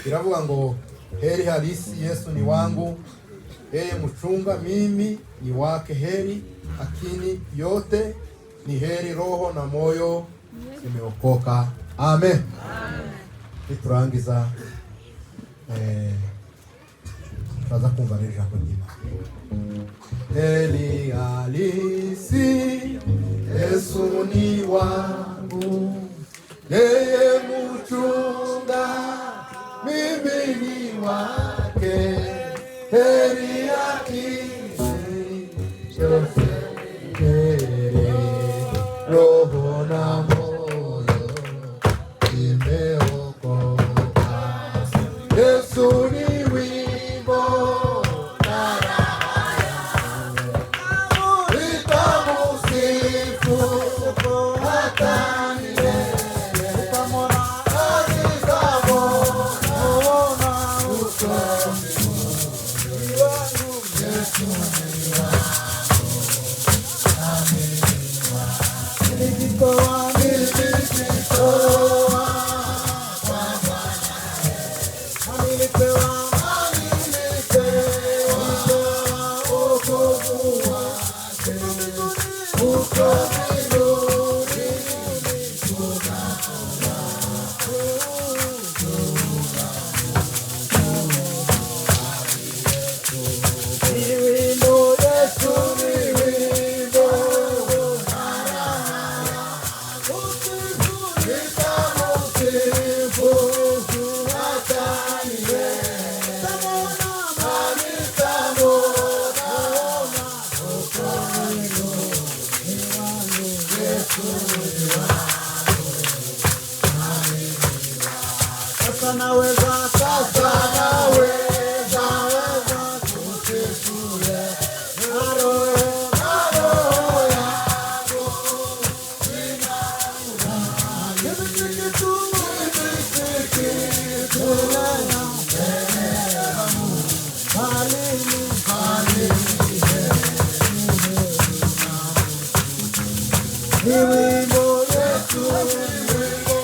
Iravuga ngo heri halisi Yesu ni wangu, yeye mchunga, mimi ni wake. Heri akini yote ni heri, roho na moyo zimeokoka. Amen. Niturangiza turaza kumva rero ijambo ry'Imana. Heri halisi Yesu ni wangu, yeye mchunga, mimi ni wake. Heri akili yote heri, roho na moyo imeokoka. Yesu ni wimbo na raha yangu, nitamusifu hata milele. Nitamwona uso Yesu ni wangu, nami ni wake. Nilijitoa kwa Bwana, nami nilipewa wokovu wake. Uko mbinguni tuna furaha, tuna wimbo Yesu ni wimbo na raha nitamusifu hata milele. Nitamwona uko mbinguni, Yesu ni wangu, nami ni wake. Sasa naweza, Sasa naweza kusifu na roho na roho yangu inafurahi. Mimi si kitu, Mimi si kitu mbele ya Mungu, bali ni bali ni heri ni wimbo Yesu ni wimbo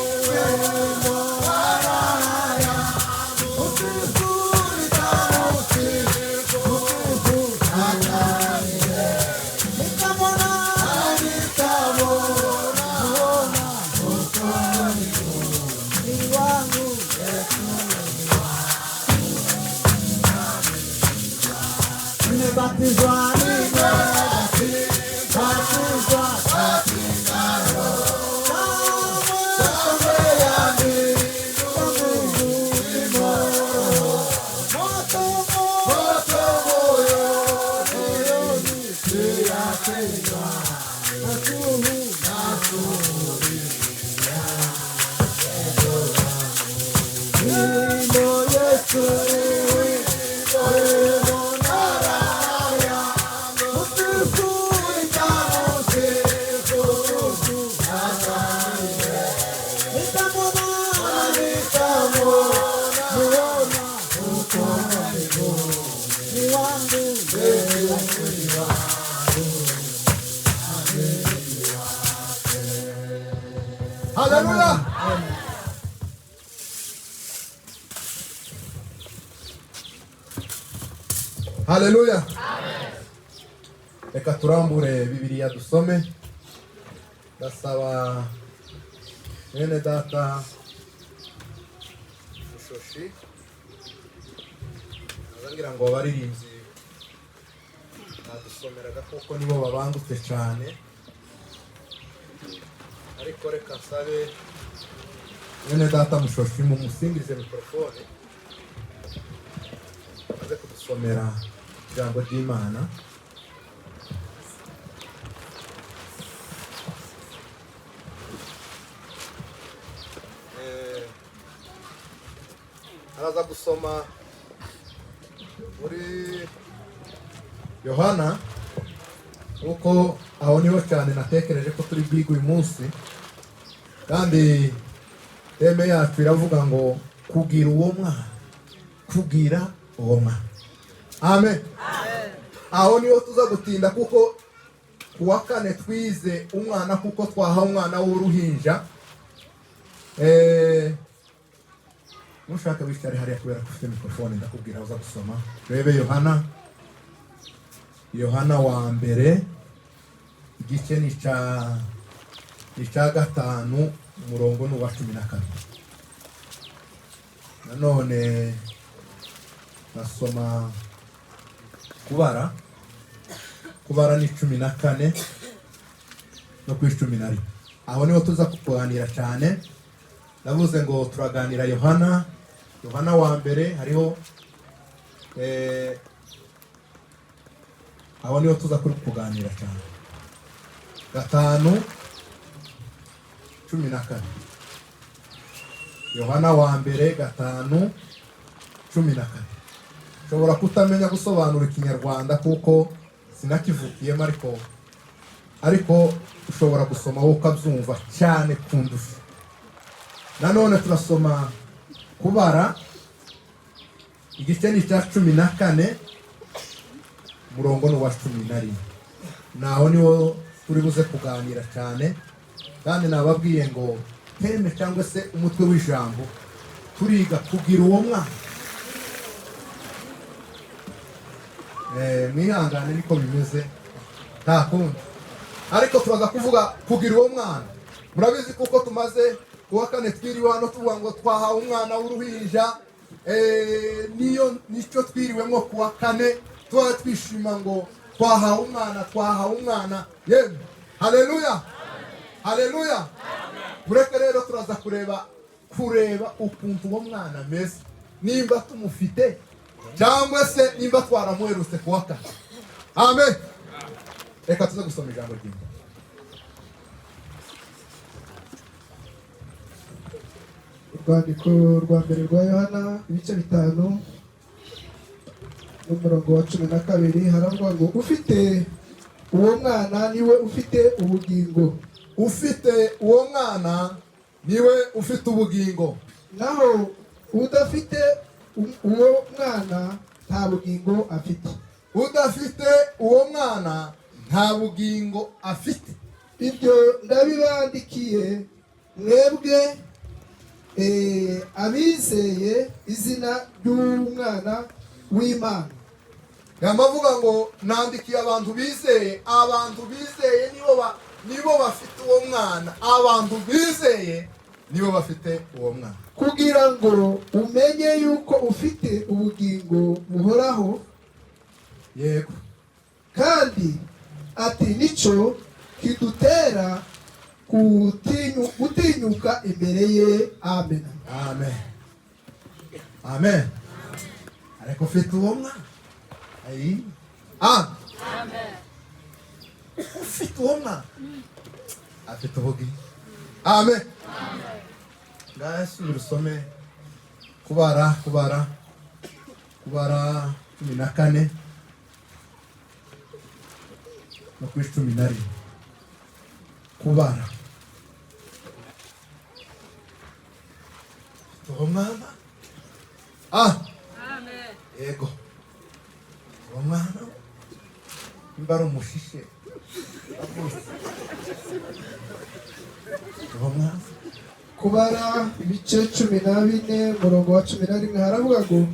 na raha yangu. Nitamusifu hata milele. Nitamwona Nitamwona uko mbinguni, ni wangu. Yesu ni wangu, nami ni wake. Nimebatizwa, nimebatizwa Katika Roho, shangwe ya mbinguni imo moto moto moyoni, siyakinywa nasuhuria wimbo Yesu wimbo na raha yangu, nitamusifu hata milele. Nitamwona Nitamwona uko mbinguni, ni wangu. Yesu ni wangu, nami ni wake. Haleluya! Haleluya! Reka turambure Bibiliya dusome. Ndasaba mwene data Mushoshi ngira ngo abaririmbyi badusomeraga kuko nibo babangutse cyane, ariko reka nsabe mwene data Mushoshi mumusingize mikorofone aze kudusomera ijambo ry'Imana. Araza gusoma muri Yohana, kuko aho niho cyane natekereje ko turi bwige uyu munsi, kandi thème yacu iravuga ngo kugira uwo mwana, kugira uwo mwana. Amen. Aho niho tuza gutinda, kuko kuwa kane twize umwana, kuko twaha umwana w'uruhinja. Nushaka wicare hariya kubera ko ufite mikrofone, ndakubwira uza gusoma. Turebe Yohana, Yohana wa mbere, igice ni icya 5, umurongo ni uwa 12. Nanone nasoma Kubara. Kubara ni 14 no ku 11. Aho niho tuza kuganira cyane. Navuze ngo turaganira Yohana, Yohana wa mbere hariho aho niho tuza kuri kuganira cyane. 5:14, Yohana wa mbere 5:14. Nshobora kutamenya gusobanura Ikinyarwanda kuko sinakivukiyemo, ariko ushobora gusoma wowe ukabyumva cyane kundusha. Nanone turasoma Kubara, igice ni icya 14, umurongo ni uwa 11. Naho niwo turi buze kuganira cyane. Kandi nababwiye ngo thème cyangwa se umutwe w'ijambo turiga kugira uwo mwana. Mwihangane, niko bimeze, nta kundi. Ariko turaza kuvuga kugira uwo mwana. Murabizi kuko tumaze kuwa kane twiriwe hano tuvuga ngo twahawe umwana w'uruhinja. Niyo nicyo twiriwemo kuwa kane, tuba twishima ngo twahawe umwana, twahawe umwana. Yemwe, haleluya, haleluya! Mureke rero turaza kureba ukuntu uwo mwana ameze, nimba tumufite cyangwa se nimba twaramuherutse kuwa kane. Amen. Reka tuze gusoma ijambo ry'Imana. Urwandiko rwa mbere rwa Yohana, ibice 5 n'umurongo wa 12, haravuga ngo: "Ufite uwo mwana niwe ufite ubugingo." Ufite uwo mwana niwe ufite ubugingo. Naho udafite uwo mwana nta bugingo afite. Udafite uwo mwana nta bugingo afite. Ibyo ndabibandikiye mwebwe abizeye izina ry'Umwana w'Imana. Yamavuga ngo nandikiye abantu bizeye. Abantu bizeye nibo bafite uwo mwana. Abantu bizeye nibo bafite uwo mwana. Kugira ngo umenye yuko ufite ubugingo buhoraho. Kandi ati nicyo kidutera gutinyuka imbere ye. Amen. Amen, amen. Ariko ufite uwo mwana, ayi, amen. Ufite uwo mwana afite ubugingo. Amen. Ngaho subira usome Kubara, Kubara, Kubara 14 no kuri 11. Kubara. Uwo mwana, ah, yego, uwo mwana nimba ari umushishe avutse, uwo mwana. Kubara ibice 14, umurongo wa 11, haravuga ngo: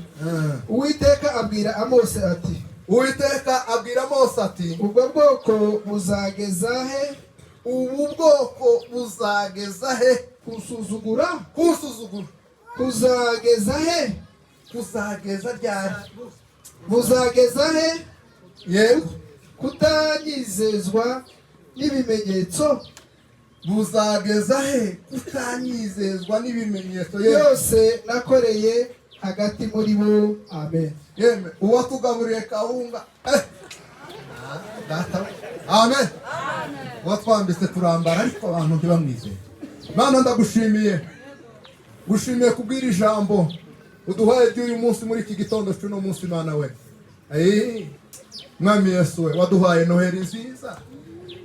"Uwiteka abwira Amose ati: Uwiteka abwira Mose ati: Ubwo bwoko buzageza he Ubu bwoko buzageza he kunsuzugura? Kunsuzugura? Kuzageza he? Kuzageza ryari? Buzageza he kutanyizezwa n'ibimenyetso Buzageza he kutanyizezwa n'ibimenyetso? Yemwe, byose nakoreye hagati muri bo?" Amen. Yemwe, uwatugaburiye kawunga, Ah, data we. Amen. Uwatwambitse turambara, ariko abantu ntibamwizere. Mana, ndagushimiye, gushimiye kubwira ijambo uduhaye ry'uyu munsi, muri iki gitondo cy'uno munsi. Mana we, Ayi, Mwami Yesu we, waduhaye Noheli nziza,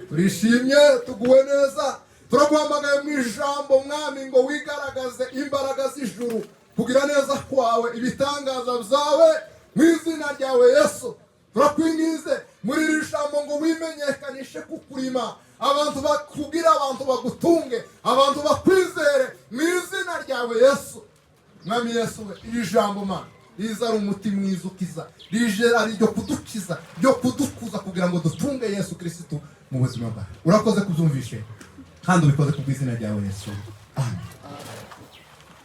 turishimye, tuguwe neza. Turaguhamagaye mu ijambo, Mwami, ngo wigaragaze imbaraga z'ijuru, kugira neza kwawe, ibitangaza byawe, mu izina ryawe Yesu. Turakwingize muri iri jambo ngo wimenyekanishe kukurima, abantu bakugira, abantu bagutunge, abantu bakwizere, mu izina ryawe Yesu. Mwami Yesu we, iri jambo Mana riza ari umuti mwiza ukiza, rije ari iryo kudukiza, ryo kudukuza kugira ngo dutunge Yesu Kirisitu mu buzima bwawe. Urakoze kubyumvishe kandi ubikoze ku bw'izina ryawe Yesu, amen.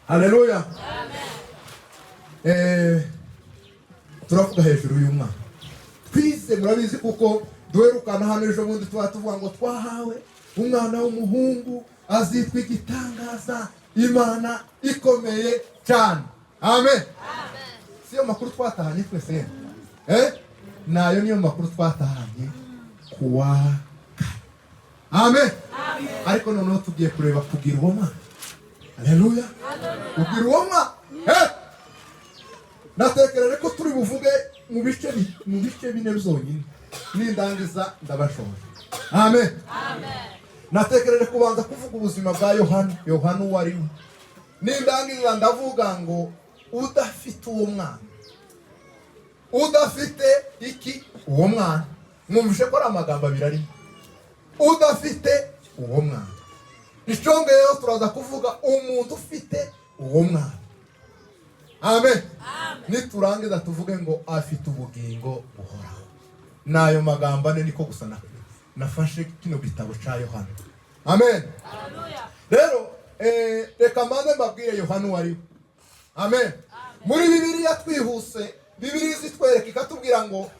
Haleluya. Turavuga hejuru y'umwana twize, murabizi, kuko duherukana hano ejo bundi tuba tuvuga ngo twahawe umwana w'umuhungu azitwa igitangaza, Imana ikomeye cyane. Amen. Siyo makuru twatahanye twese yemwe? Nayo niyo makuru twatahanye kuwa kane. Amen. Ariko noneho tugiye kureba kugira uwo mwana. Haleluya, kugira uwo mwana. Natekereje ko turi buvuge mu bice bine byonyine, nindangiza ndabashoje. Amen. Natekereje kubanza kuvuga ubuzima bwa Yohana, Yohana uwo ari we. Nindangiza ndavuga ngo udafite uwo mwana, udafite iki? Uwo mwana. Mwumvishe ko ari amagambo abiri arimo, udafite uwo mwana. Icongeyeho, turaza kuvuga umuntu ufite uwo mwana. Amen. Niturangiza tuvuge ngo afite ubugingo buhoraho. N'ayo magambo ane niko gusa nafashe kino gitabo cya Yohana. Amen. Rero reka mbanze mbabwire Yohana uwo ari we. Amen. Muri Bibiliya twihuse, Bibiliya izitwereka ikatubwira ngo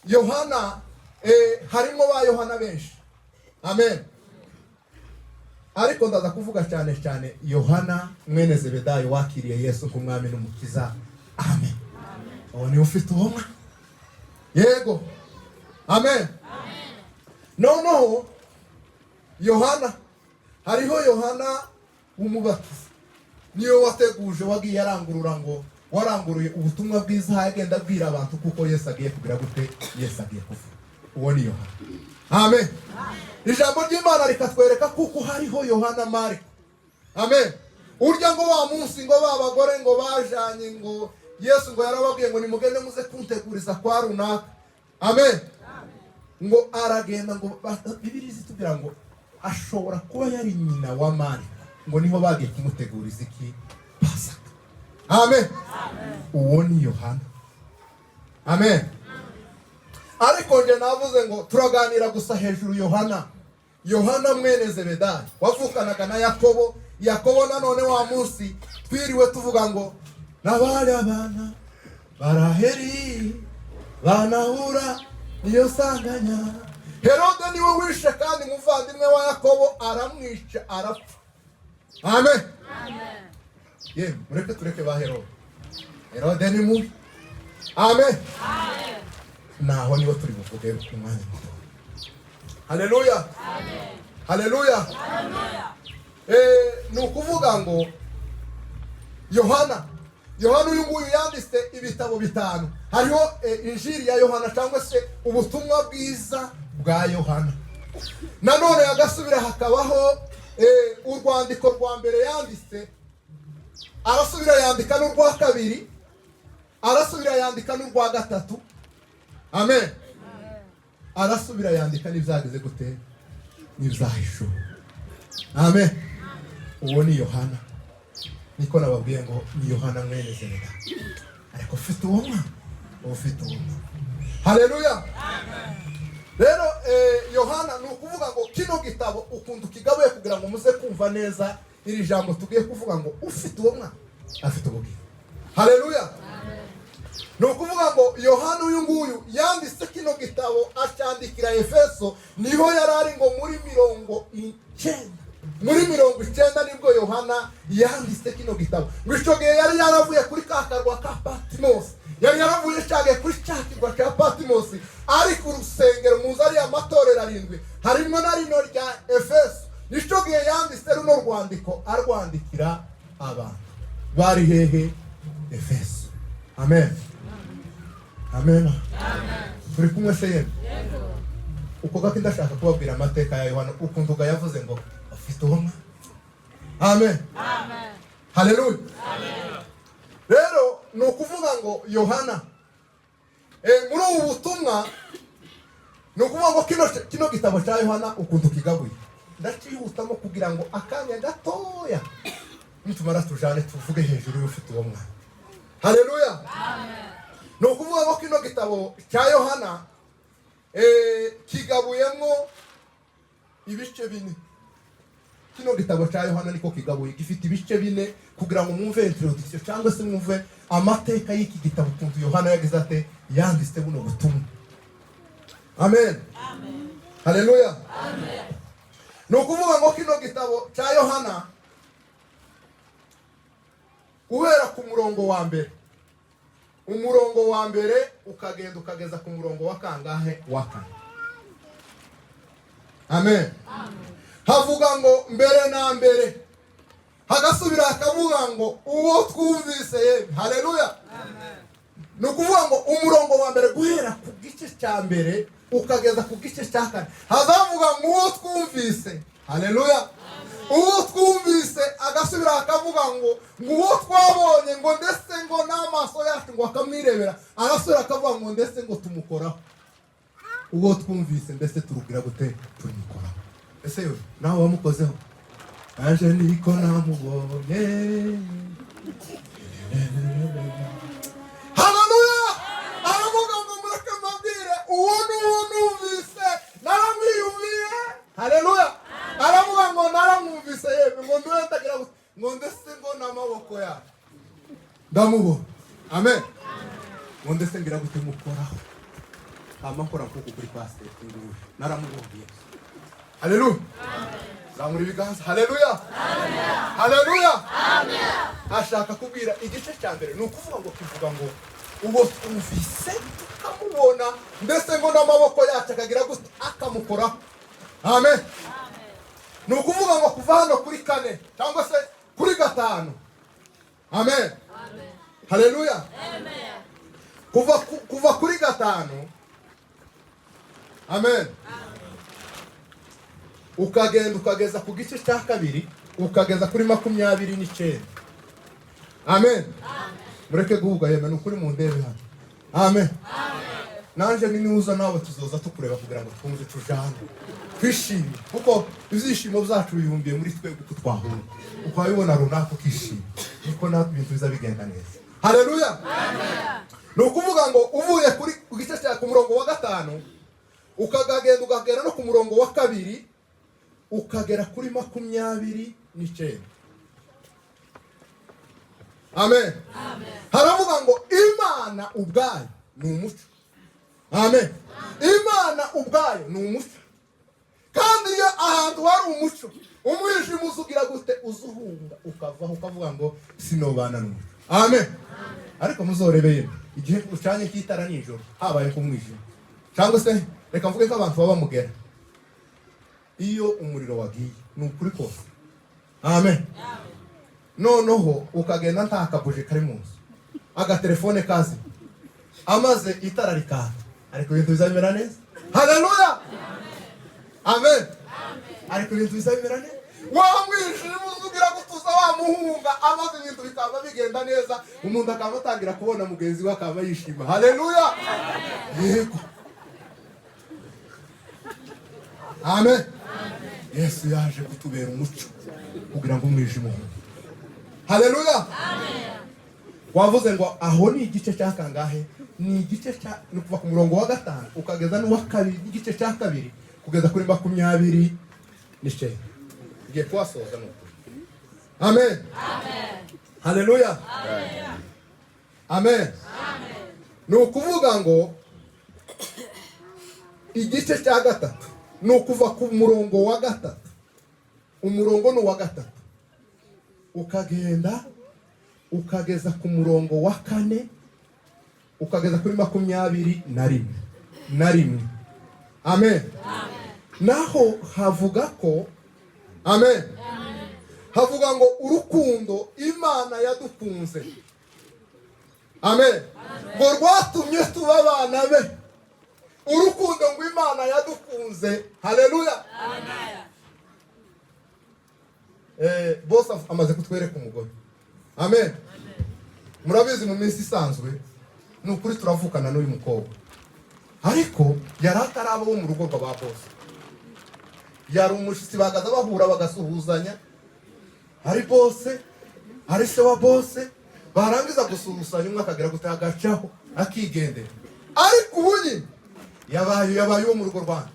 Yohana, harimo ba Yohana benshi. Amen. Ariko ndaza kuvuga cyane cyane Yohana mwene Zebedayo wakiriye Yesu nk'umwami n'umukiza. Amen. Uwo niwe ufite uwo mwana. Yego, amen. Noneho Yohana, hariho Yohana w'umubatiza, niyo wateguje, wagiye arangurura ngo waranguruye ubutumwa bwiza, agenda abwira abantu kuko Yesu agiye kugira gute? Yesu agiye kuvuga. Uwo ni Yohana. Amen. Ijambo ry'Imana rikatwereka kuko hariho Yohana Mariko. Amen. Urya ngo wa munsi ngo ba bagore ngo bajanye ngo Yesu ngo yarababwiye ngo nimugende muze kunteguriza kwa runaka. Amen. Ngo aragenda ngo Bibiliya zitubwira ngo ashobora kuba yari nyina wa Mariko, ngo niho bagiye kumuteguriza iki? Pasaka. Amen. Uwo ni Yohana. Amen. Ariko nje navuze ngo turaganira gusa hejuru Yohana, Yohana mwene Zebedayo wavukanaga na Yakobo. Yakobo nanone wa munsi twiriwe tuvuga ngo n'abari abana baraheri banahura niyo sanganya. Herode niwe wishe kandi muvandimwe wa Yakobo, aramwica arapfa. Amen. Ye, mureke tureke ba Herode. Herode ni mubi. Amen. Naho niho turi buvuge umwanya muto. Haleluya, haleluya. Ni ukuvuga ngo Yohana uyu nguyu yanditse ibitabo bitanu. Hariho injiri ya Yohana cyangwa se ubutumwa bwiza bwa Yohana. Nanone agasubira hakabaho urwandiko rwa mbere yanditse, arasubira yandika n'urwa kabiri, arasubira yandika n'urwa gatatu. Amen. Arasubira yandika n'ibyagize gute? N'ibyahishuwe. Amen. Uwo ni Yohana. Niko nababwiye ngo ni Yohana mwene Zebeda, ariko ufite uwo mwana, ufite uwo mwana. Haleluya. Rero Yohana, ni ukuvuga ngo kino gitabo ukuntu kigabuye kugira ngo muze kumva neza iri jambo tugiye kuvuga ngo ufite uwo mwana afite ubugingo. Haleluya. Ni ukuvuga ngo Yohana uyu nguyu yanditse kino gitabo acyandikira Efeso, niho yari ari ngo muri 90, muri 90 nibwo Yohana yanditse kino gitabo. Ngo icyo gihe yari yaravuye kuri ka karwa ka Patimosi, yari yaravuye cyagiye kuri cya kirwa cya Patimosi, ari ku rusengero muzi ariya matorero arindwi, harimo na rino rya Efeso. Nicyo gihe yanditse runo rwandiko, arwandikira abantu bari hehe? Efeso. Amen, amen. Turi kumwe se yemwe? Uko gake ndashaka kubabwira amateka ya Yohana, ukuntu yavuze ngo afite uwo mwana. Amen, haleluya. Rero ni ukuvuga ngo Yohana, muri ubu butumwa, ni ukuvuga ngo kino gitabo cya Yohana ukuntu kigabuye, ndacihutamo kugira ngo akanya gatoya. Nitumara tujane tuvuge hejuru y'ufite uwo mwana. Haleluya! Ni ukuvuga ngo kino gitabo cya Yohana kigabuyemo ibice bine. Kino gitabo cya Yohana niko kigabuye, gifite ibice bine. Kugira ngo mwumve introduction cyangwa se mwumve amateka y'iki gitabo, ukuntu Yohana yagize ate, yanditse buno butumwa. Amen, haleluya. Ni ukuvuga ngo kino gitabo cya Yohana, guhera ku murongo wa mbere, umurongo wa mbere ukagenda ukageza ku murongo wa kangahe? Wa kane. Amen. Havuga ngo mbere na mbere, hagasubira hakavuga ngo uwo twumvise yemwe. Haleluya! Ni ukuvuga ngo umurongo wa mbere, guhera ku gice cya mbere ukageza ku gice cya kane, hazavuga ngo uwo twumvise. Haleluya! Uwo twumvise, agasubira akavuga ngo uwo twabonye, ngo ndetse ngo n'amaso yacu ngo akamwirebera. Agasubira akavuga ngo ndetse ngo tumukoraho. Uwo twumvise ndetse turugira gute? Tumukoraho. Ese yo nawe wamukozeho? Aje niko namubonye. Haleluya! Aravuga ngo mureke mbabwire, uwo ni uwo numvise, naramwiyumviye. Haleluya! Aravuga ngo naramwumvise yemwe, ngo ndiwe ndagira gute, ngo ndetse ngo n'amaboko yacu ndamubona. Amen. Ngo ndetse ngira gute? Mukoraho. Amakora nkuku kuri pasiteri nguyu, naramubonye Yesu. Haleluya! Zamura ibiganza. Haleluya, haleluya! Ashaka kubwira igice cya mbere, ni ukuvuga ngo kivuga ngo uwo twumvise tukamubona, ndetse ngo n'amaboko yacu akagira gute? Akamukoraho. Amen. Ni ukuvuga ngo kuva hano kuri kane cyangwa se kuri gatanu, amen, haleluya, kuva kuri gatanu, amen, ukagenda ukageza ku gice cya kabiri, ukageza kuri 29. Amen. Mureke guhuga yeme, ni ukuri mu ndebe hano. Amen. Nanje ninuza nawe tuzoza tukureba kugira ngo twumve, tujane twishime, kuko ibyishimo byacu bibumbiye muri twebwe. Uko twahura ukabibona runaka ukishima, niko natwe ibintu biza bigenda neza. Haleluya! Ni ukuvuga ngo uvuye kuri ku gice cya ku murongo wa gatanu, ukagenda ukagera no ku murongo wa kabiri, ukagera kuri 29. Amen. Haravuga ngo Imana ubwayo ni umuco. Amen. Imana ubwayo ni umuco, kandi iyo ahantu hari umuco, umwijima uzugira gute? Uzuhunga, ukavaho, ukavuga ngo sinobana n'umuco. Amen. Ariko muzorebe yemwe, igihe ucanye cy'itara nijoro habaye nk'umwijima, cyangwa se reka mvuge ko abantu baba mugera iyo umuriro wagiye, ni ukuri kose. Amen. Noneho ukagenda nta kabuje kari mu nzu, agatelefone kazi amaze itara rikaka, ariko ibintu bizamera neza. Haleluya, amen. Ariko ibintu bizamera neza, wa mwijima uzugira gutuza wamuhunga, amaze ibintu bikaba bigenda neza, umuntu akaba atangira kubona mugenzi we, akaba yishima. Haleluya! Yego, amen. Yesu yaje kutubera umuco kugira ngo umwijima uhunge. Haleluya! Wavuze ngo aho ni igice cya kangahe? Ni igice cya, ni kuva ku murongo wa gatanu ukageza n'uwa kabiri n'igice cya kabiri kugeza kuri 29. Ngiye kuhasoza, ni ukuri. Amen, haleluya, amen. Ni ukuvuga ngo igice cya gatatu ni ukuva ku murongo wa gatatu, umurongo ni uwa gatatu, ukagenda ukageza ku murongo wa kane, ukageza kuri 21 na rimwe. Amen. Naho havuga ko, amen, havuga ngo urukundo Imana yadukunze, amen, ngo rwatumye tuba abana be. Urukundo ngo Imana yadukunze. Haleluya! Bose amaze kutwereka umugore. Amen. Murabizi, mu minsi isanzwe ni ukuri turavukana n'uyu mukobwa, ariko yari ataraba wo mu rugo rwa ba bose, yari umushyitsi, bagaza bahura bagasuhuzanya, ari bose Ari se wa bose. Barangiza gusuhuzanya, umwe akagira gute? Agacaho akigendera. Ariko ubu nyine yabaye uwo mu rugo rwanyu,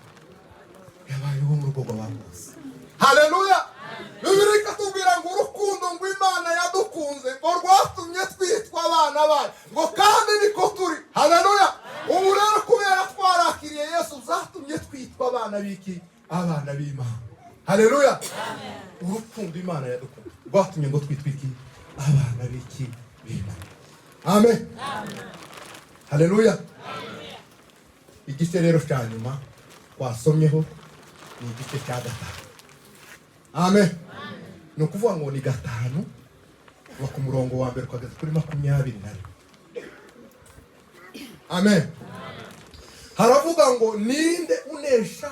yabaye uwo mu rugo rwa bose. Haleluya! Bibiliya ikatubwira ngo urukundo ngo Imana yadukunze ngo rwatumye twitwa abana bayo, ngo kandi niko turi. Haleluya! Ubu rero kubera twarakiriye Yesu, zatumye twitwa abana b'iki? Abana b'Imana. Haleluya! Urukundo Imana yadukunze rwatumye ngo twitwe iki? Abana b'iki? B'Imana. Amen. Haleluya! Igice rero cya nyuma twasomyeho ni igice cya gatanu. Amen. Ni ukuvuga ngo ni 5, kuva ku murongo wa 1 ukageza kuri 21. Amen. Haravuga ngo: "Ninde unesha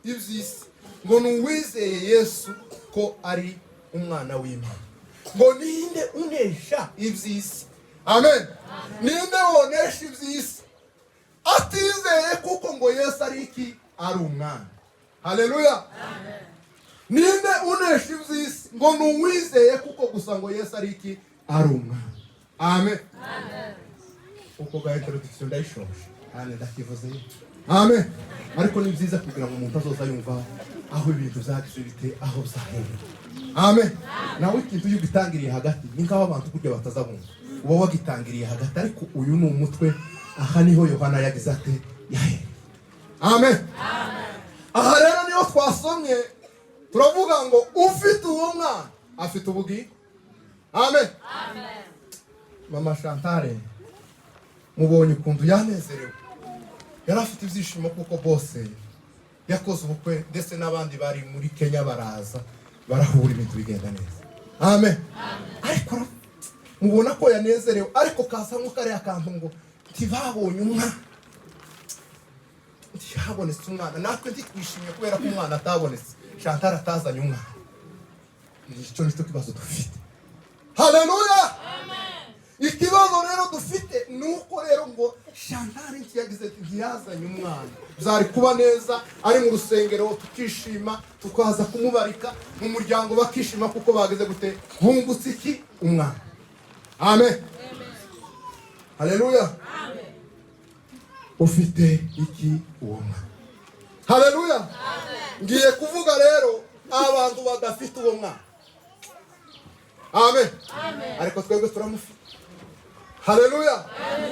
iby'isi?" Ngo ni uwizeye Yesu ko ari umwana w'Imana. Ngo ninde unesha iby'isi? Amen. Ninde wonesha iby'isi atizeye kuko ngo Yesu ari iki? Ari umwana. Haleluya! Ninde unesha iby'isi? Ngo ni uwizeye kuko gusa ngo Yesu ari iki? Ari umwana. Amen. Uko bwa introduction ndayishoje kandi ndakivuze. Amen. Ariko ni byiza kugira ngo umuntu azoza yumva aho ibintu byagize bite, aho byahereye. Amen. Nawe ikintu iyo ugitangiriye hagati, ni nk'aho abantu burya batazabumva, uba wagitangiriye hagati. Ariko uyu ni umutwe. Aha niho Yohana yagize ate? Yahereye. Amen. Aha rero niyo twasomye, turavuga ngo ufite uwo mwana afite ubugingo. Amen. Mama Chantale mubonye ukuntu yanezerewe, yari afite ibyishimo kuko bose yakoze ubukwe, ndetse n'abandi bari muri Kenya baraza barahura, ibintu bigenda neza. Amen. Ariko mubona ko yanezerewe, ariko kaza nko kariya kantu ngo ntibabonye umwana, ntihabonetse umwana. Natwe ntitwishimye kubera ko umwana atabonetse, Chantal atazanye umwana. Nicyo kibazo dufite. Haleluya! Ikibazo rero dufite ni uko rero ngo Chantal ntiyagize, ntiyazanye umwana. Byari kuba neza ari mu rusengero, tukishima, tukaza kumubarika mu muryango, bakishima kuko bageze gute? Bungutse iki? Umwana. Amen. Haleluya! Ufite iki? Uwo mwana. Haleluya! Ngiye kuvuga rero abantu badafite uwo mwana. Amen. Ariko twebwe turamufite. Haleluya!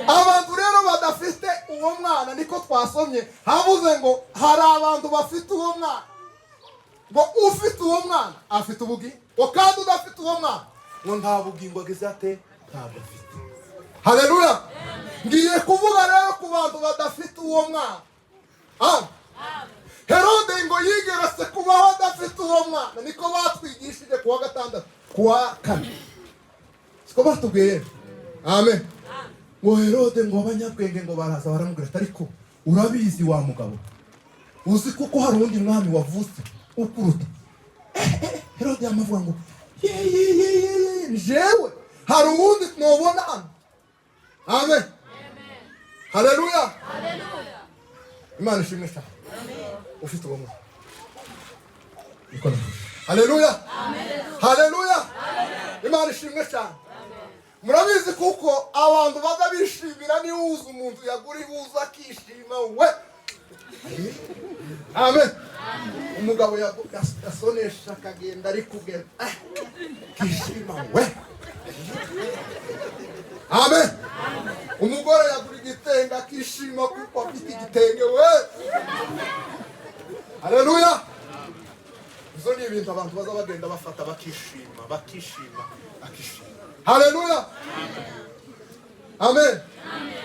Abantu rero badafite uwo mwana, niko twasomye, havuze ngo hari abantu bafite uwo mwana, ngo ufite uwo mwana afite ubugingo, ngo kandi udafite uwo mwana ngo nta bugingo agize ate? Ntabwo afite. Haleluya! Ngiye kuvuga rero ku bantu badafite uwo mwana. Ah. Herode ngo yigeretse kubaho adafite uwo mwana, niko batwigishije kuwa gatandatu, kuwa kane, siko batubwiye? Amen. Ngo Herode, ngo abanyabwenge ngo baraza baramubwira ati: "Ariko urabizi wa mugabo, uzi kuko hari uwundi mwami wavutse ukuruta?" Eh, eh, Herode yamavuga ngo: "Ye ye ye ye ye, jewe hari uwundi nobona hano?" Amen. Haleluya! Imana ishimwe cyane. Ufite uwo mwana, niko navuze. Haleluya, haleluya! Imana ishimwe cyane. Murabizi kuko abantu baza bishimira niwuza umuntu yagura ihuza akishima we. Amen. Umugabo yasonesha akagenda ari kugenda, akishima we. Amen. Umugore yagura igitenge akishima kuko afite igitenge we. Haleluya! Izo ni ibintu abantu baza bagenda bafata bakishima, bakishima, bakishima. Haleluya, amen.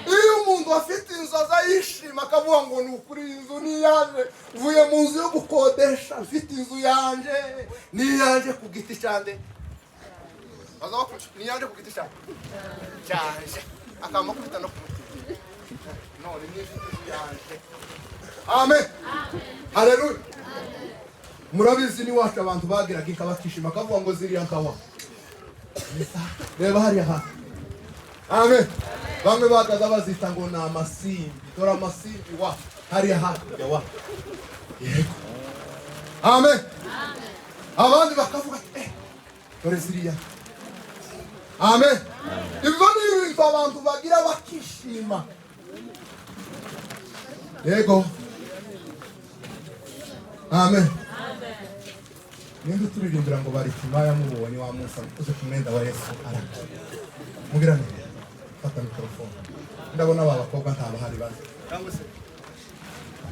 Iyo umuntu afite inzu aza yishima, akavuga ngo: "Ni ukuri iyi nzu ni iyanjye, mvuye mu nzu yo gukodesha, mfite inzu yanjye, ni iyanjye ku giti cyanjye." Baza bakurusha, "Ni iyanjye ku giti cyanjye cyanje," akamakubita no ku mutima, none ni inzu yanjye. Amen. Haleluya! Murabizi n'iwacu abantu bagiraga inka bakishima, akavuga ngo: "Ziriya nkawa reba hariya hafi." Amen. Bamwe bagaza bazita ngo ni amasimbi, "Dore amasimbi wa hariya hakurya wa." Yego, amen. Abandi bakavuga ati: "Eh, dore ziriya." Amen. Ibyo ni ibintu abantu bagira bakishima. Yego, amen. Ninde uturirimbira ngo Baritimayo amubonye wa munsi uze ku mwenda wa Yesu arakira? Mugirane, fata mikorofone. Ndabona aba bakobwa ntabahari bazi. Cyangwa se